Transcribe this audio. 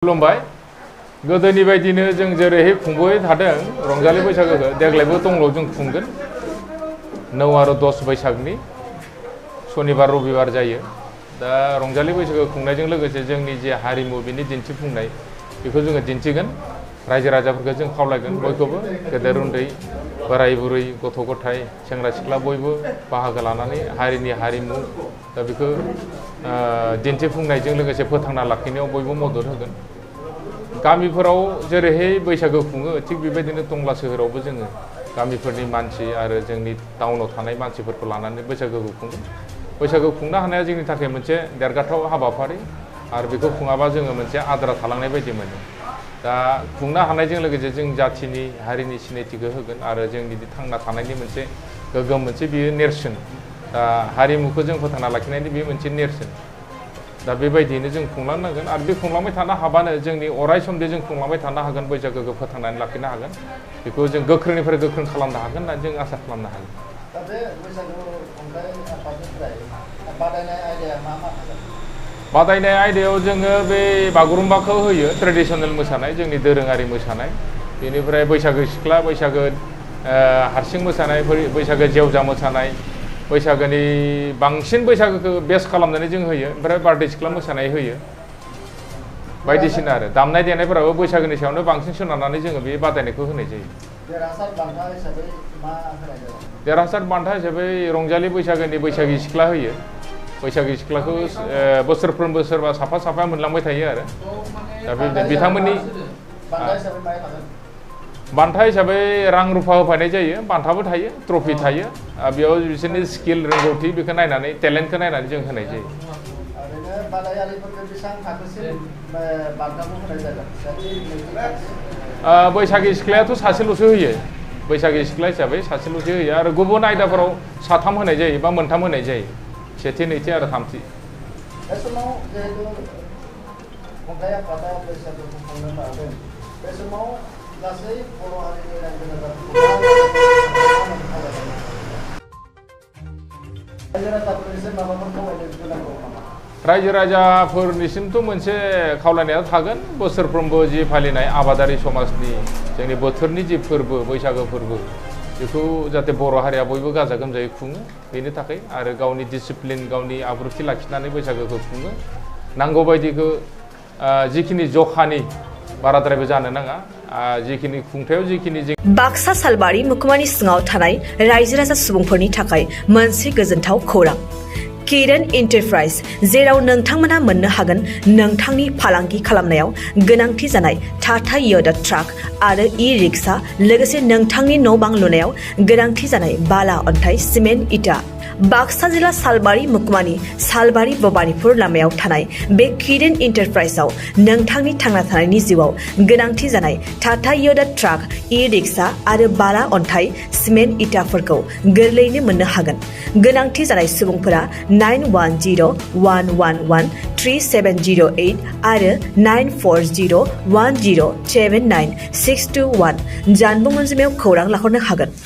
खुलुमबाय गोदोनि बायदिनो जों जेरैहाय खुंबोबाय थादों रंजालि बैसागोखौ देग्लायबो दंल' जों खुंगोन 9 आरो 10 बैसागनि शनिबार रबिबार जायो दा रंजालि बैसागो खुंनायजों लोगोसे जोंनि जे हारिमु बेनि दिन्थिफुंनाय बेखौ जोङो दिन्थिगोन रायजो राजाफोरखौ जों खावलायगोन बयखौबो गेदेर उन्दै बोराय बुरै गथ' गथाय सेंग्रा सिख्ला बयबो बाहागो लानानै हारिनि हारिमु दा बेखौ दिन्थिफुंनायजों लोगोसे फोथांना लाखिनायाव बयबो मदद होगोन गामिफोराव जेरैहाय बैसागो खुङो थिग बेबायदिनो टंला सोहोरावबो जोङो गामिफोरनि मानसि आरो जोंनि टाउनाव थानाय मानसिफोरखौ लानानै बैसागोखौ खुंगोन बैसागो खुंनो हानाया जोंनि थाखाय मोनसे देरगाथाव हाबाफारि आरो बेखौ खुङाबा जोङो मोनसे आद्रा थालांनाय बायदि मोनो दा खुंनो हानायजों लोगोसे जों जाथिनि हारिनि सिनायथिखौ होगोन आरो जोंनि थांना थानायनि मोनसे गोग्गोम मोनसे बियो नेरसोन दा हारिमुखौ जों फोथांना लाखिनायनि बे मोनसे नेरसोन दा बेबायदियैनो जों खुंलांनांगोन आरो बे खुंलांबाय थानो हाबानो जोंनि अराय समदे जों खुंलांबाय थानो हागोन बैसागोखौ फोथांनानै लाखिनो हागोन बेखौ जों गोख्रोंनिफ्राय गोख्रों खालामनो हागोन होननानै जों आसा खालामनो हायो दा बे बैसागु खुंथाय आफादनिफ्राय बादायनाय आयदाया मा मा थागोन बादायनाय आयदायाव जोङो बे बागुरुम्बाखौ होयो ट्रेडिशनेल मोसानाय जोंनि दोरोङारि मोसानाय बेनिफ्राय बैसागो सिख्ला बैसागो हारसिं मोसानाय बैसागो जेवजा मोसानाय बैसागोनि बांसिन बैसागोखौ बेस खालामनानै जों होयो ओमफ्राय बारदै सिख्ला मोसानाय होयो बायदिसिना आरो दामनाय देनायफोराबो बैसागोनि सायावनो बांसिन सोनारनानै जोङो बे बादायनायखौ होनाय जायो देरहासार बान्था हिसाबै मा होनाय जायो देरहासार बान्था हिसाबै रंजालि बैसागोनि बैसागि सिख्ला होयो बैसागि सिख्लाखौ बोसोरफ्रोमबो सोरबा साफा साफा मोनलांबाय थायो आरो दा बे बिथांमोननि बान्था हिसाबै रां रुफा होफायनाय जायो बान्थाबो थायो ट्रफि थायो बेयाव बिसोरनि स्किल रोंगौथि बेखौ नायनानै टेलेन्टखौ नायनानै जों होनाय जायो ओरैनो बादायारिफोरखौ बेसेबां थाखोसिम बान्थाखौ होनाय जागोन बैसागि सिख्लायाथ' सासेल'सो होयो बैसागि सिख्ला हिसाबै सासेल'सो होयो आरो गुबुन आयदाफोराव साथाम होनाय जायो बा मोनथाम होनाय जायो सेथि नैथि आरो थामथि बे समाव जिहेतु खुंथाय आफादा बैसागुखौ खुंनो लादों बे समाव गासै बर' हारिनि रायजो राजाफोरनिसिम माबाफोर खावलायनो गोनां दं नामा रायजो राजाफोरनिसिमथ' मोनसे खावलायनाया थागोन बोसोरफ्रोमबो जि फालिनाय आबादारि समाजनि जोंनि बोथोरनि जि फोरबो बैसागो फोरबो बेखौ जाहाथे बर' हारिया बयबो गाजा गोमजायै खुङो बेनि थाखाय आरो गावनि डिसिप्लिन गावनि आब्रुथि लाखिनानै बैसागोखौ खुङो नांगौ बायदिखौ जिखिनि जखानि बाराद्रायबो जानो नाङा जिखिनि खुंथायाव जिखिनि बाक्सा सालबारि मुखुमानि सिङाव थानाय रायजो राजा सुबुंफोरनि थाखाय मोनसे गोजोनथाव खौरां किरण एन्टारप्राइज जेराव नोंथांमोना मोननो हागोन नोंथांनि फालांगि खालामनायाव गोनांथि जानाय टाटा य'दा ट्राक आरो ई-रिक्सा लोगोसे नोंथांनि न' बां लुनायाव गोनांथि जानाय बाला अन्थाइ सिमेन्ट इटा बाक्सा जिल्ला सालबारि मुखुमानि सालबारि भबानिपुर लामायाव थानाय बे किरण एन्टारप्राइजआव नोंथांनि थांना थानायनि जिउआव गोनांथि जानाय टाटा य'दा ट्राक ई-रिक्सा आरो बाला अन्थाइ सिमेन्ट इटाफोरखौ गोरलैयैनो मोननो हागोन गोनांथि जानाय सुबुंफोरा 9101113708 आरो 9401079621 जानबुं अनजिमायाव खौरां लाहरनो हागोन।